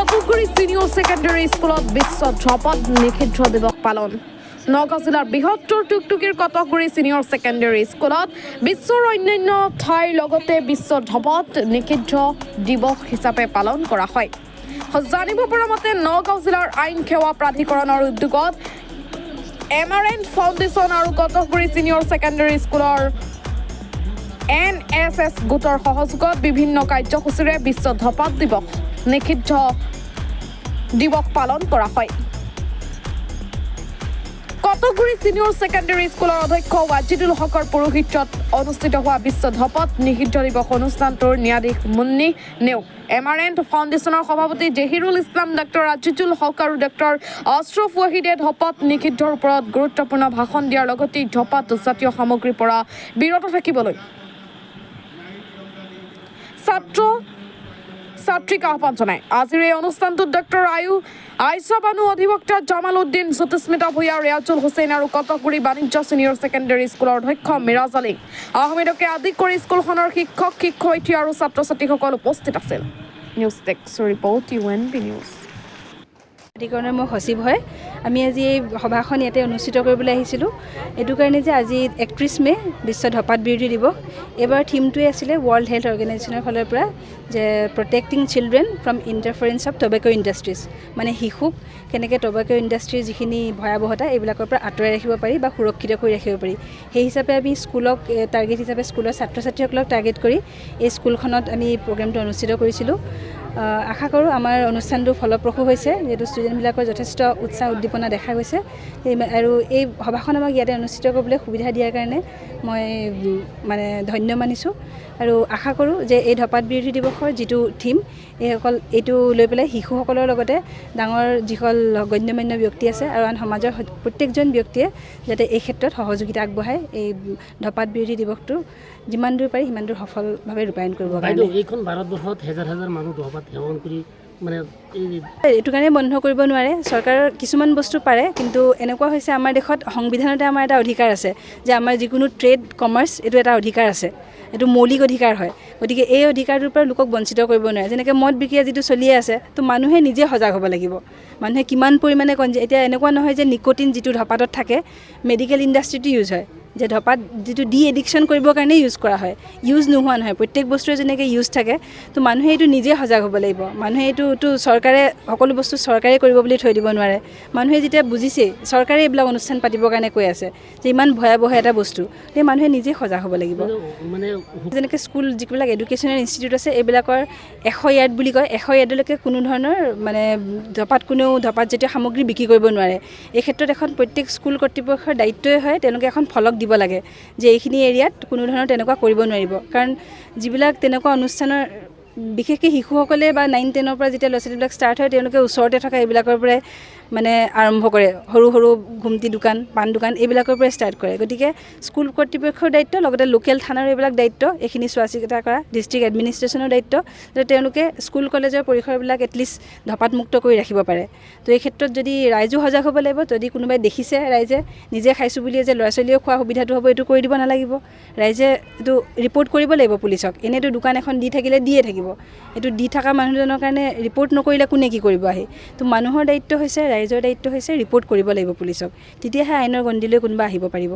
কটকগুৰি senior secondary স্কুলত বিশ্ব ধঁপাত নিষিদ্ধ দিৱস পালন। নগাঁও জিলাৰ বৃহত্তৰ টুকটুকিৰ কটকগুৰি ছিনিয়ৰ ছেকেণ্ডেৰী স্কুলত বিশ্বৰ অন্যান্য ঠাইৰ লগতে বিশ্ব ধঁপাত নিষিদ্ধ দিৱস হিচাপে পালন কৰা হয়। জানিব পৰা মতে, নগাঁও জিলাৰ আইন সেৱা প্ৰাধিকৰণৰ উদ্যোগত এম আৰ এন ফাউণ্ডেশ্যন আৰু কটকগুৰি ছিনিয়ৰ ছেকেণ্ডেৰী স্কুলৰ এন এছ এছ গোটৰ সহযোগত বিভিন্ন কাৰ্যসূচীৰে বিশ্ব ধঁপাত দিৱস নিষিদ্ধ দিৱস পালন কৰা হয়। কটকগুৰি ছিনিয়ৰ ছেকেণ্ডেৰী স্কুলৰ অধ্যক্ষ ৱাজিদুল হকৰ পৌৰোহিত্যত অনুষ্ঠিত হোৱা বিশ্ব ধঁপাত নিষিদ্ধ দিৱস অনুষ্ঠানটোৰ ন্যায়াধীশ Munni Neog, M R N ফাউণ্ডেশ্যনৰ সভাপতি জেহিৰুল ইছলাম, ডক্টৰ আজিজুল হক আৰু ডক্টৰ আশ্ৰফ ৱাহিদে ধঁপাত নিষিদ্ধৰ ওপৰত গুৰুত্বপূৰ্ণ ভাষণ দিয়াৰ লগতে ধঁপাত জাতীয় সামগ্ৰীৰ পৰা বিৰত থাকিবলৈ ছাত্ৰ ছাত্ৰীক আহ্বান জনায়। আজিৰ এই অনুষ্ঠানটোত ডক্টৰ আয়ু আইচা বানু, অধিবক্তা জামাল উদ্দিন, জ্যোতিস্মিতা ভূঞা, ৰিয়াজুল হুছেইন আৰু কটকগুৰি বাণিজ্য ছিনিয়ৰ ছেকেণ্ডেৰী স্কুলৰ অধ্যক্ষ মিৰাজ আলী আহমেদকে আদি কৰি স্কুলখনৰ শিক্ষক, শিক্ষয়িত্ৰী আৰু ছাত্ৰ ছাত্ৰীসকল উপস্থিত আছিল। News desk report, UNB News. প্ৰাধিকৰণৰ মই সচিব হয়। আমি আজি এই সভাখন ইয়াতে অনুষ্ঠিত কৰিবলৈ আহিছিলোঁ এইটো কাৰণে যে আজি 31 মে' বিশ্ব ধঁপাত বিৰোধী দিৱস। এইবাৰ থিমটোৱে আছিলে ৱৰ্ল্ড হেল্থ অৰ্গেনাইজেশ্যনৰ ফালৰ পৰা যে "Protecting children from interference of tobacco industries", মানে শিশুক কেনেকৈ টবেক' ইণ্ডাষ্ট্ৰীৰ যিখিনি ভয়াৱহতা, এইবিলাকৰ পৰা আঁতৰাই ৰাখিব পাৰি বা সুৰক্ষিত কৰি ৰাখিব পাৰি। সেই হিচাপে আমি স্কুলক টাৰ্গেট হিচাপে, স্কুলৰ ছাত্ৰ ছাত্ৰীসকলক টাৰ্গেট কৰি এই স্কুলখনত আমি প্ৰগ্ৰেমটো অনুষ্ঠিত কৰিছিলোঁ। আশা কৰোঁ আমাৰ অনুষ্ঠানটো ফলপ্ৰসূ হৈছে, যিহেতু ষ্টুডেণ্টবিলাকৰ যথেষ্ট উৎসাহ উদ্দীপনা দেখা গৈছে। আৰু এই সভাখন আমাক ইয়াতে অনুষ্ঠিত কৰিবলৈ সুবিধা দিয়াৰ কাৰণে মই মানে ধন্য মানিছোঁ আৰু আশা কৰোঁ যে এই ধঁপাত বিৰোধী দিৱসৰ যিটো থিম, এইসকল এইটো লৈ পেলাই শিশুসকলৰ লগতে ডাঙৰ যিসকল গণ্যমান্য ব্যক্তি আছে আৰু আন সমাজৰ প্ৰত্যেকজন ব্যক্তিয়ে যাতে এই ক্ষেত্ৰত সহযোগিতা আগবঢ়ায়, এই ধঁপাত বিৰোধী দিৱসটো যিমান দূৰ পাৰি সিমান দূৰ সফলভাৱে ৰূপায়ণ কৰিবৰ বাইদেউ, কাৰণে। এইখন ভাৰতবৰ্ষত হেজাৰ হেজাৰ মানুহ ধঁপাত সেৱন কৰি মানে এই এইটো কাৰণে বন্ধ কৰিব নোৱাৰে। চৰকাৰৰ কিছুমান বস্তু পাৰে, কিন্তু এনেকুৱা হৈছে আমাৰ দেশত সংবিধানতে আমাৰ এটা অধিকাৰ আছে যে আমাৰ যিকোনো ট্ৰেড, কমাৰ্চ, এইটো এটা অধিকাৰ আছে, এইটো মৌলিক অধিকাৰ হয়। গতিকে এই অধিকাৰটোৰ পৰা লোকক বঞ্চিত কৰিব নোৱাৰে। যেনেকৈ মদ বিক্ৰী যিটো চলিয়ে আছে, তো মানুহে নিজে সজাগ হ'ব লাগিব। মানুহে কিমান পৰিমাণে এতিয়া এনেকুৱা নহয় যে নিক'টিন যিটো ধঁপাতত থাকে, মেডিকেল ইণ্ডাষ্ট্ৰিটো ইউজ হয়, যে ধঁপাত যিটো ডি এডিকশ্যন কৰিবৰ কাৰণে ইউজ কৰা হয়, ইউজ নোহোৱা নহয়। প্ৰত্যেক বস্তুৰে যেনেকৈ ইউজ থাকে, তো মানুহে এইটো নিজে সজাগ হ'ব লাগিব। মানুহে এইটোতো চৰকাৰে সকলো বস্তু চৰকাৰে কৰিব বুলি থৈ দিব নোৱাৰে। মানুহে যেতিয়া বুজিছেই, চৰকাৰে এইবিলাক অনুষ্ঠান পাতিবৰ কাৰণে কৈ আছে যে ইমান ভয়াৱহ এটা বস্তু, সেই মানুহে নিজে সজাগ হ'ব লাগিব। মানে যেনেকৈ স্কুল, যিবিলাক এডুকেশ্যনেল ইনষ্টিটিউট আছে, এইবিলাকৰ 100 য়াৰ্ড বুলি কয়, 100 য়াৰ্ডলৈকে কোনো ধৰণৰ মানে ধঁপাত, কোনেও ধঁপাতজাতীয় সামগ্ৰী বিক্ৰী কৰিব নোৱাৰে। এই ক্ষেত্ৰত এখন প্ৰত্যেক স্কুল কৰ্তৃপক্ষৰ দায়িত্বই হয়, তেওঁলোকে এখন ফলক দিব লাগে যে এইখিনি এৰিয়াত কোনো ধৰণৰ তেনেকুৱা কৰিব নোৱাৰিব। কাৰণ যিবিলাক তেনেকুৱা অনুষ্ঠানৰ, বিশেষকৈ শিশুসকলে বা 9 10ৰ পৰা যেতিয়া ল'ৰা ছোৱালীবিলাক ষ্টাৰ্ট হয়, তেওঁলোকে ওচৰতে থকা এইবিলাকৰ পৰাই মানে আৰম্ভ কৰে। সৰু সৰু ঘুমটি দোকান, পাণ দোকান, এইবিলাকৰ পৰাই ষ্টাৰ্ট কৰে। গতিকে স্কুল কৰ্তৃপক্ষৰ দায়িত্ব, লগতে লোকেল থানাৰ এইবিলাক দায়িত্ব, এইখিনি চোৱা চিতা কৰা ডিষ্ট্ৰিক্ট এডমিনিষ্ট্ৰেশ্যনৰ দায়িত্ব যে তেওঁলোকে স্কুল কলেজৰ পৰিসৰবিলাক এটলিষ্ট ধঁপাতমুক্ত কৰি ৰাখিব পাৰে। তো এই ক্ষেত্ৰত যদি ৰাইজো সজাগ হ'ব লাগিব। যদি কোনোবাই দেখিছে, ৰাইজে নিজে খাইছোঁ বুলিয়ে যে ল'ৰা ছোৱালীয়েও খোৱা সুবিধাটো হ'ব, এইটো কৰি দিব নালাগিব। ৰাইজে এইটো ৰিপৰ্ট কৰিব লাগিব পুলিচক। এনেইতো দোকান এখন দি থাকিলে দিয়ে থাকিব। এইটো দি থকা মানুহজনৰ কাৰণে ৰিপৰ্ট নকৰিলে কোনে কি কৰিব আহি? তো মানুহৰ দায়িত্ব হৈছে, ৰাইজৰ দায়িত্ব হৈছে ৰিপৰ্ট কৰিব লাগিব পুলিচক, তেতিয়াহে আইনৰ গণ্ডিলৈ কোনোবা আহিব পাৰিব।